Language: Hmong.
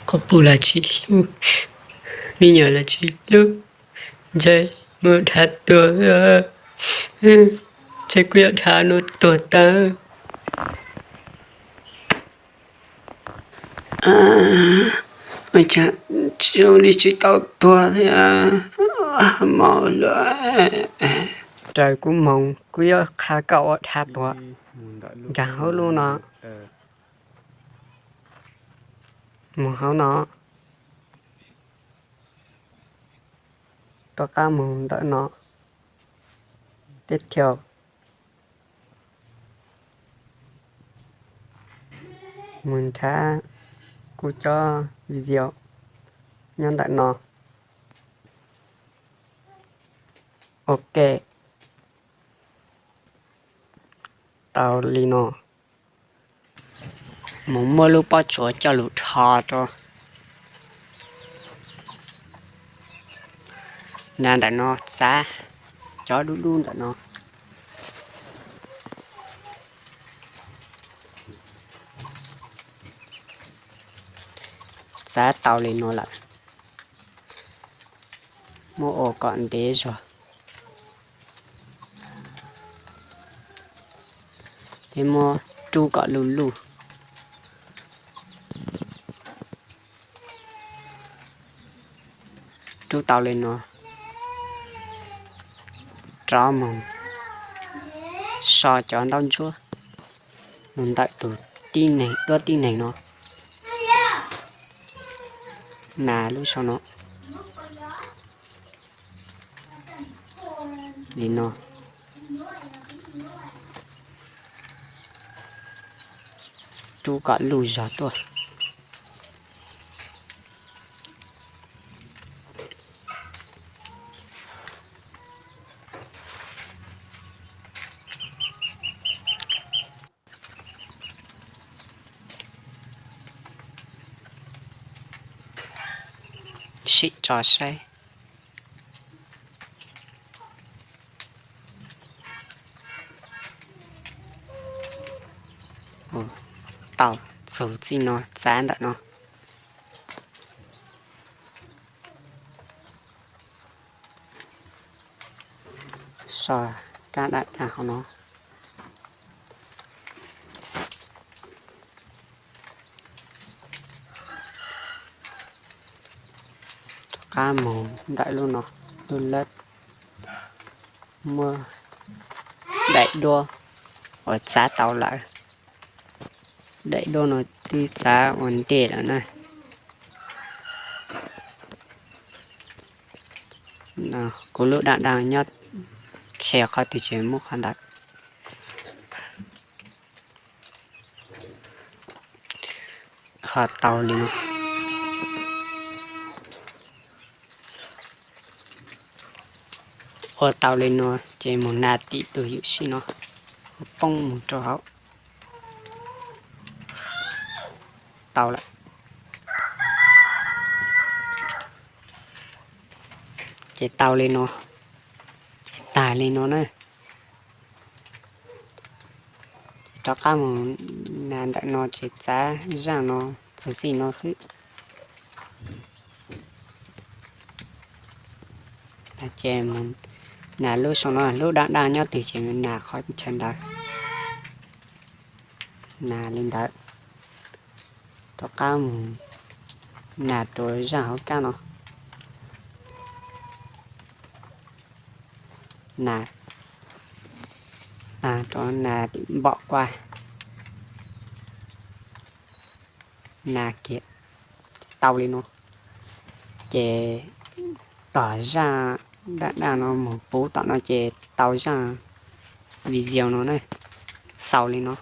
Qhov pum los tsis hlub, me nyuam los tsis hlub, ntshe mus dhav tuag, ntshe kuv yuav dhav no tuag tawm. Zoo li tsis tau tuag thiab mog. Raws kuv moog kuv yuav qha koj ua dhav tuag. Nkag hauv lub no, mus hauv no, rov qab mus ntawm no, tib thiaj mus nrhav kuv cov video nyob ntawm no. Ok, tau li no. Mus muab lub pob tsuas coj lug rho rau na, ntawm no txav cov dub dub ntawm no. Txav tau li no lawm, muab ua kom ntev zog, thiab muab rub kom luj luj. Rub tau li no, rov mus so cov ntaub ntsuab mus ntawm tus tib neeg, duab tib neeg no, nas lub saum no. Li no, rub kom luj zog tuaj. Sim tso saib. Tau, txug txij no txav ntawm no. So kab daj daj hauv no. Rov qab mus ntawm lub no, lub lab, muab daim duab uas txav tau lawm. Daim duab no twb txav ua ntej lawm na. Kuv lub daj daj nyob qhia qhov twg ces muab qhov ntawd. Ho tau li no. Ua tau li no ces mus nas tim tus yuam sij no, poob mus rau hauv. Tau lawm. Ces tau li no, ces tag li no na. Rov qab mus nas ntawm no ces txav zaaj no, txug txij no xwb. Ces mus nas lub saum no, lub daj daj nyob twg ces mus nas qhov chaw ntawd. Nas li ntawd. Rov qab mus nas rau zaaj hauv kab no. Nas, rov nas npom kuaj. Nas kiag. Tau li no. Ces tom zaaj daj daj no mus puv tom no ces tau zaaj video no na. Xaus li no.